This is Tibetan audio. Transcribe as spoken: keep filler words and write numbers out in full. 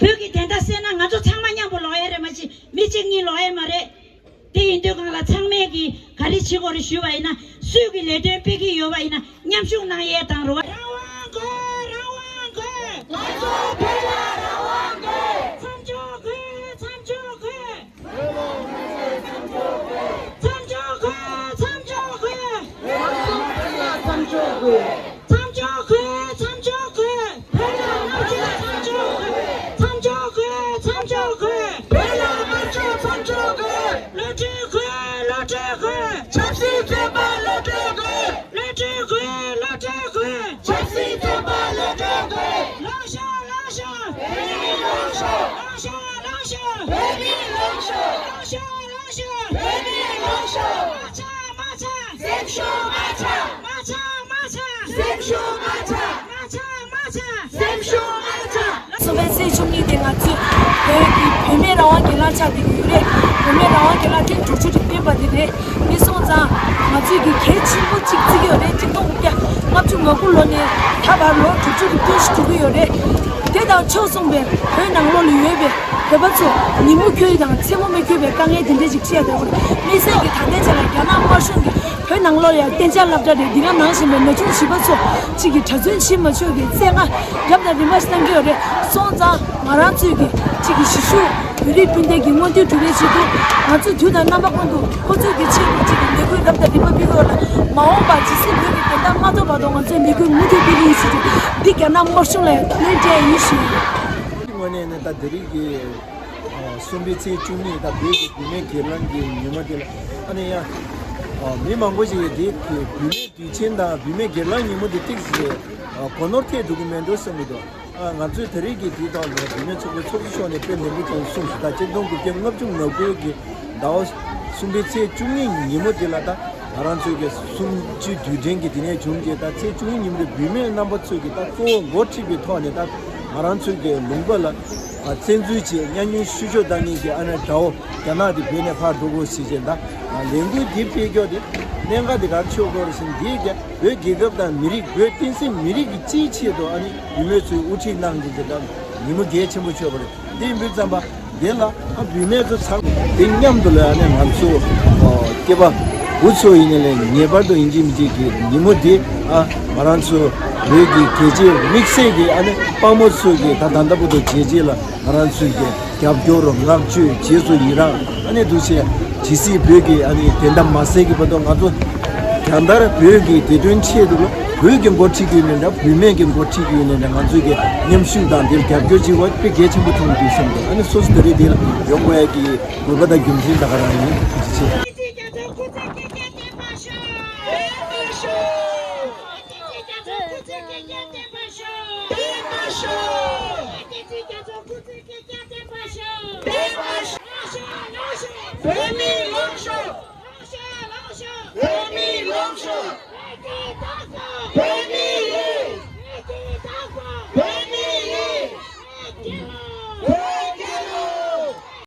བོད་ཀྱི་བདེན་མཐའ་གསལ་ན་ང་ཚོ་ཚང་མ་མཉམ་པོ་ལོག་ཡ་རེད། མ་གཅིག་མི་གཅིག་གཉིས་ལོག་ཡ་མ་རེད། དེ་ཡིན་དུས་སྒང་ལ་ཚང་མས་ཀྱིས་ག་རེ་བྱེད་དགོས་རེད་ཞུས་པ་ཡིན་ན། སུས་ཀྱི་ལས་དོན་སྤེལ་གྱི་ཡོད་པ་ཡིན་ན་མཉམ་ཞུགས་གནང་ཡས་དང་རེད་བ། རང་དབང་དགོས། རང་དབང་དགོས། ང་ཚོ་བོད་ལ་རང་དབང་དགོས། མཚམས་འཇོག་དགོས། མཚམས་འཇོག་དགོས། མཚམས་འཇོག་དགོས། མཚམས་འཇོག་དགོས། མཚམས་འཇོག་དགོས། མཚམས་འཇོག་དགོས། བོད་ལ་དམར་གསོད་མཚམས་འཇོག་དགོས། མཚམས་འཇོག་དགོས། མཚམས་འཇོག་དགོས། བོད་ལ་དམར་གསོད་མཚམས་འཇོག་དགོས། གློད་གྲོལ་དགོས། གློད་གྲོལ་དགོས། ཆབ་སྲིད་བཙོན་པ་གློད་གྲོལ་དགོས། གློད་གྲོལ་དགོས། གློད་གྲོལ་དགོས། ཆབ་སྲིད་བཙོན་པ་གློད་གྲོལ་དགོས། ལངས་ཤོག་ལངས་ཤོག་བོད་མི་ལངས་ཤོག་ལངས་ཤོག་ལངས་ཤོག་བོད་མི་ལངས་ཤོག་ལངས་ཤོག་ལངས་ཤོག་བོད་མི་ལངས་ཤོག་མ་ཆག་མ་ཆག་སེམས་ཤུགས་མ་ཆག་མ་ཆག་མ་ཆག་སེམས་ཤུགས་མ་ཆག་མ་ཆག་མ་ཆག་སེམས་ཤུགས་མ་ཆག་གསུམ་པའི་ཚེས་བཅུ་གཉིས་དེ་ང་ཚོས་བོད་ཀྱི་བུད་མེད་རང་དབང་སྒེར་ལངས་ཆགས་བསྡད་ཀྱི་ཡོད་རེད། བུད་མེད་རང་དབང་སྒེར་ལངས་ཐེངས་དྲུག་ཅུ་རེ་བརྟན་པ་དེ་རེད། དེ་སོང་ཙང་ང་ཚོས་ཀྱི་གལ་ཆེན་པོ་གཅིག་བརྩི་གི་ཡོད་རེད། གཅིག་སྟོང་དགུ་བརྒྱ་ལྔ་བཅུ་ང་དགུ་ལོ་ནས་ད་བར་ལོ་དྲུག་ཅུ་རེ་བརྟན་བཞིན་འགྲོ་གི་ཡོད་རེད། དེ་དང་ཕྱོགས་མཚུངས་པའི་བོད་ནང་ལོགས་ལ་ཡོད་པའི་བོད་པ་ཚོ་ཉིན་མོ་འཁྱོལ་དང་མཚན་མོ་མི་འཁྱོལ་བའི་དཀའ་ངལ་དེ་འདྲ་ཞིག་འཕྲད་ཡོད་རེད། དམིགས་བསལ་གྱི་ད་ལྟའི་ཆ་ལ་རྒྱ་ནག་དམར་གཞུང་གིས་བོད་ནང་ལོགས་ལ་ཡང་གཏན་འཇགས་སློབ་གྲྭ་རེད། འདི་ག་ནང་བཞིན་པའི་ན་ཆུང་བྱིས་པ་ཚོ་གཅིག་གིས་གྲྭ་བཙུན་བྱེད་མ་ཆོག་གི་བཙན་ལྔ་རྒྱབ་དང་རིམ་པ་ཞིག་བཏང་གི་ཡོད་རེད། སོང་ཙང་ང་རང་ཚོས་ཀྱི་གཅིག་གིས་གཞིས་བཞུགས་བོད་རིགས་སྤུན་ཟླ་གི་མངོན་འདོད་སྒྲུབ་པའི་ཆེད་དུ་ང་ཚོས་དུས་དང་རྣམ་པ་ཀུན་ཏུ་ཁོ་ཚོས་ཀྱི་ཆེད་དུ་གཅིག་གིས་ལས་འགུལ་རབ་དང་རིམ་པ་སྤེལ་དགོས་ལ། མ་འོངས་པར་ཇི་སྲིད་བོད་ཀྱི་བདེན་མཐའ་མ་ཐོབ་བར་དུ་ང་ཚོས་ལས་འགུལ་མུ་མཐུད་སྤེལ་གྱི་ཡིན་ཞེས་འདི་རྒྱ་ནག་དམར་གཞུང་ལ་ཡང་ད་ལན་སྤྲད་ཡིན་ཞུ། དངོས་གནས་ནས་ད་དེ་རིང་གི་གསུམ་པའི་ཚེས་བཅུ་གཉིས་ད་བོད་ཀྱི་བུད་མེད་སྒེར་ལངས་ཀྱི་ཉིན་མོ་དེ་ལ་ཨ་ནི་ཡང་མི་མང་པོ་ཞིག་གིས་དེ་བུད་མེད་དུས་ཆེན་དང་བུད་མེད་སྒེར་ལངས་ཉིན་མོ་དེ་ཏོག་ཙམ་གོ་ནོར་ཐེབས་འགྲོ་གི་མེད་འགྲོ་བསམ་གྱི་འདུག་ང་ཚོས་དེ་རིང་གི་དེའི་ཐོག་ནས་བུད་མེད་ཚོགས་པའི་ཚོགས་གཙོ་མཆོག་ནས་དཔེ་ནན་པོ་ཀྱང་གསུངས་སོང་། ད་ཆིག་སྟོང་དགུ་བརྒྱ་ལྔ་བཅུ་ང་དགུ་གི་ཟླ་བ་གསུམ་པའི་ཚེས་བཅུ་གཉིས་ཉིན་མོ་དེ་ལ་ད་ང་རང་ཚོའི་གི་གསུམ་བཅུའི་དུས་དྲན་གྱི་དེ་ནས་བྱུང་རྗེས་ད་ཚེས་བཅུ་གཉིས་ཉིན་མོ་རེད། བུད་མེད་རྣམ་པ་ཚོས་གི་ད་གཙོ་བོ་འགོ་ཁྲིད་པའི་ཐོག་ནས་ད་ང་རང་ཚོའི་གི་ལུང་པ་ལ་བཙན་འཛུལ་བྱས་མཉམ་ཉམས་བཤུ་གཞོག་བཏང་མཁན་གྱི་ཨ་ནེ་དགྲ་བོ་རྒྱ་ནག་དེ་བོད་ནས་ཕར་འགྲོ་དགོས་ཞེས་བྱས་ད་ལས་འགུལ་འདི་སྤེལ་ཀྱོག་དེ་གནད་འགག་དེ་ག་རེ་ཆགས་ཀྱོག་རེད་ཟེར་ན། འདིས་ཀྱང་བོད་རྒྱལ་ཁབ་དང་མི་རིགས། བོད་བསྟན་སྲིད་མི་རིགས་ཀྱི་སྤྱིའི་ཆེད་དུ་ཨ་ནི་བུད་མེད་ཚོས་དབུ་ཁྲིད་གནང་མཁན་གྱི་ད་ཉིན་མོ་གལ་ཆེན་པོ་ཆགས་པ་རེད། དེ་ཡིན་དུས་ཙམ་པ་དེ་ལ་ཨ་བུད་མེད་ཚོ་ཚང་དེ་མཉམ་དུ་ལ་ཨ་ནི་ང་ཚོ་སྐྱེས་པ་བུ་ཚོ་ཡིན་ནའི་ལས་ངེས་པར་དུ་ཡིན་གཅིག་མིན་གཅིག་གི་ཉིན་མོ་དེ་ཨ་ང་རང་ཚོ་བོད་ཀྱི་རྒྱལ་གཅེས་དམིགས་བསལ་གྱི་ཨ་ནི་དཔའ་མོ་ཚོ་གི་ད་ད་ལྟ་བར་དུ་བྱས་རྗེས་ལ་ང་རང་ཚོའི་གི་རྒྱབ་སྐྱོར་བསྔགས་བརྗོད་རྗེས་སུ་ཡི་རང་ཨ་ནི་འདུག་བྱས་ཇི་སྲིད་བོད་ཀྱི་ཨ་ནི་བདེན་མཐའ་མ་གསལ་གྱི་བར་དུ་ང་ཚོ་རྒྱང་ལྟར་བོད་ཀྱི་བདེ་དོན་ཆེད་དུ་ལ་བོད་ཀྱི་འགོ་ཁྲིད་ཀྱི་ཡོད་ནའི་འདྲ། བུད་མེད་ཀྱི་འགོ་ཁྲིད་ཀྱི་ཡོད་ནའི་འདྲ། ང་ཚོས་ཀྱི་མཉམ་ཞུགས་དང་དེར་རྒྱབ་སྐྱོར་བྱེད་པ་དཔེ་གལ་ཆེན་པོ་མཐོང་གི་འདུག་བསམ་འདུག་ཨ་ནི་སོ་སོ་དེ་རིང་དེ་ལ་ཡོང་དགོས་ཡ་གི་དགོས་པ་དང་རྒྱུ་མཚན་ད་ག་རང་ཡིན། ཐུགས་རྗེ་ཆེ། བོད་མི་ལངས་ཤོག་བོད་མི་ལངས་ཤོག